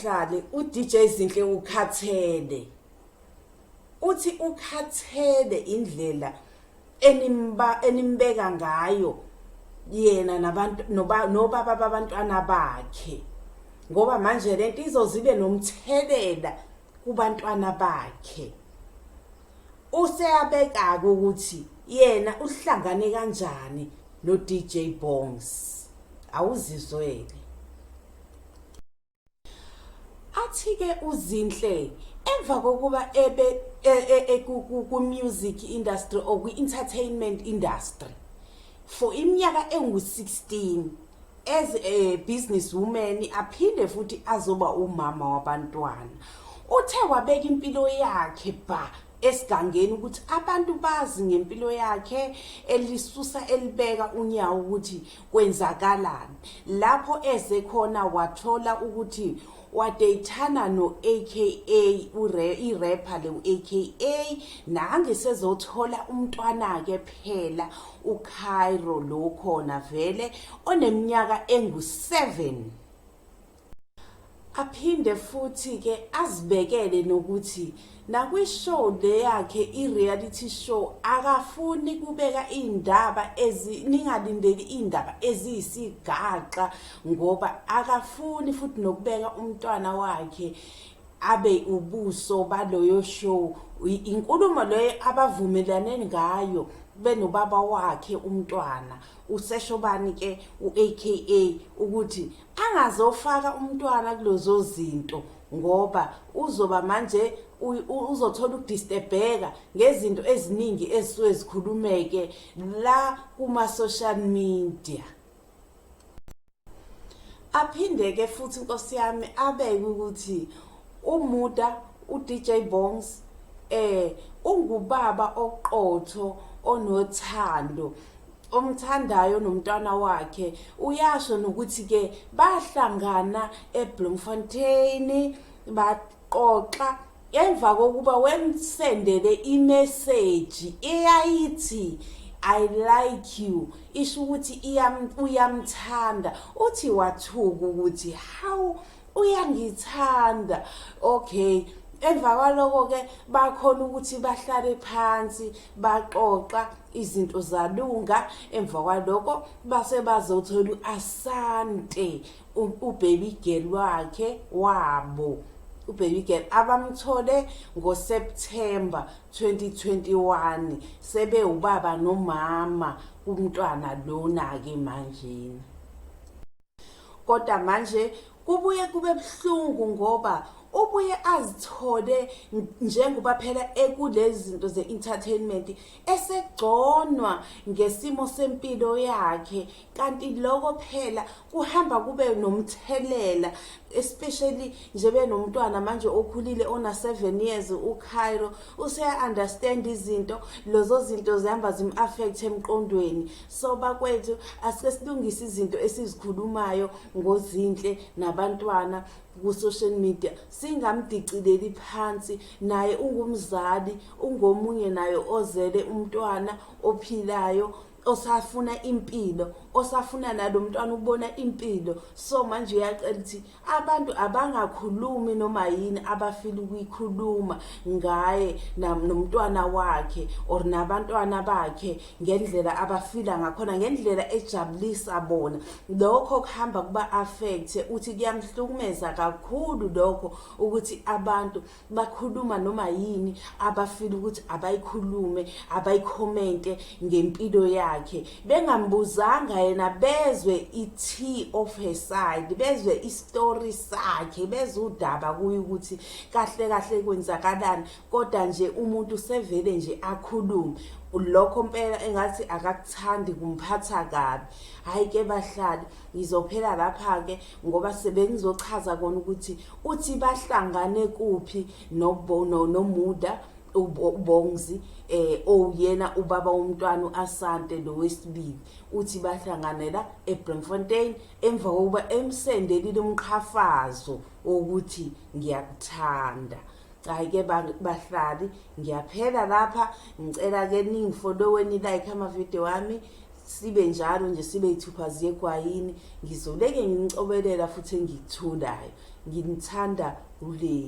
Bahlali, uDJ Zinhle ukhathele. Uthi ukhathele indlela enimba enimbeka ngayo yena nabantu nobaba babantwana bakhe ngoba manje lento izozibe nomthelela kubantwana bakhe. Useyabeka-ke ukuthi yena uhlangane kanjani no-DJ Bongs. Awuzizwele. Athi-ke uZinhle emva kokuba ebe e, e, e, ku-music industry or kwi-entertainment industry for iminyaka engu-16 as a business woman aphinde futhi azoba umama wabantwana. Uthe wabeka impilo yakhe bha esigangeni ukuthi abantu bazi ngempilo yakhe elisusa elibeka unyawo ukuthi kwenzakalani lapho eze khona wathola ukuthi wadeyithana no-AKA i-rapper le u-AKA nange sezothola umntwana-ke phela uCairo lo khona vele oneminyaka engu-7. Aphinde futhi ke azibekele nokuthi nakwi-show le yakhe i-reality show akafuni kubeka iy'ndaba ningalindeli iy'ndaba eziyisigaxa ngoba akafuni futhi nokubeka umntwana wakhe abe ubuso baloyo show. Inkulumo leyo abavumelane ngayo benobaba wakhe umntwana usesho bani ke u-AKA ukuthi angazofaka umntwana kulezo zinto ngoba uzoba manje uzothola ukudisturbeka ngezinto eziningi ezisuke zikhulumeke la kuma social media. Aphinde-ke futhi nkosi yami abeke ukuthi uMuda uDJ Bongs eh ungubaba oqotho onothando omthandayo nomntwana wakhe. Uyasho nokuthi ke bahlangana eBloemfontein baxoxa emva kokuba wemsendele imeseji eyayithi I like you, isho ukuthi uyamthanda. Uthi wathuka ukuthi how uyangithanda. Okay, emva kwaloko ke bakhona ukuthi bahlale phansi baxoxa izinto zalunga. Emva kwaloko base bazothola uAsante ubaby girl wakhe wabo, ubaby girl abamthole ngoSeptember 2021 sebe ubaba nomama kumntwana lona ke manjena. Kodwa manje kubuye kube buhlungu ngoba ubuye azithole njengoba phela ekulezi zinto ze-entertainment esegconwa ngesimo sempilo yakhe, kanti lokho phela kuhamba kube nomthelela, especially nje benomntwana manje okhulile ona 7 years uCairo useya understand izinto, lezo zinto zihamba zim-affect emqondweni. So bakwethu, asike silungise izinto esizikhulumayo ngoZinhle nabantwana ku-social media, singamdicileli phansi. Naye ungumzali, ungomunye naye ozele umntwana ophilayo osafuna impilo, osafuna nalo mntwana ukubona impilo. So manje uyacela ukuthi abantu abangakhulumi noma yini abafila ukuyikhuluma ngaye nomntwana wakhe or nabantwana bakhe ngendlela abafila ngakhona, ngendlela ejabulisa bona. Lokho kuhamba kuba affect. Uthi kuyamhlukumeza kakhulu lokho ukuthi abantu bakhuluma noma yini abafila ukuthi abayikhulume, abayikhomente ngempilo yakhe bengambuzanga yena, bezwe i-tea of her side, bezwe i-story sakhe, bezwe udaba kuye ukuthi kahle kahle kwenzakalani. Kodwa nje umuntu sevele nje akhulume lokho, mpela engathi akakuthandi, kumphatha kabi. Hhayi ke bahlali, ngizophela lapha-ke ngoba sebengizochaza kona ukuthi uthi bahlangane kuphi noMuda uBongs owuyena ubaba womntwana uAsante lo wesibili. Uthi bahlanganela eBloemfontein emva kokuba emsendelile umqhafazo wokuthi ngiyakuthanda. Hayi ke bahlali, ngiyaphela lapha. Ngicela ke ningifollowe, ni like amavidiyo wami. Sibe njalo nje sibe yithupha ziyegwayini. Ngizoleke nginicobelela futhi engikuthundayo. Nginithanda ule.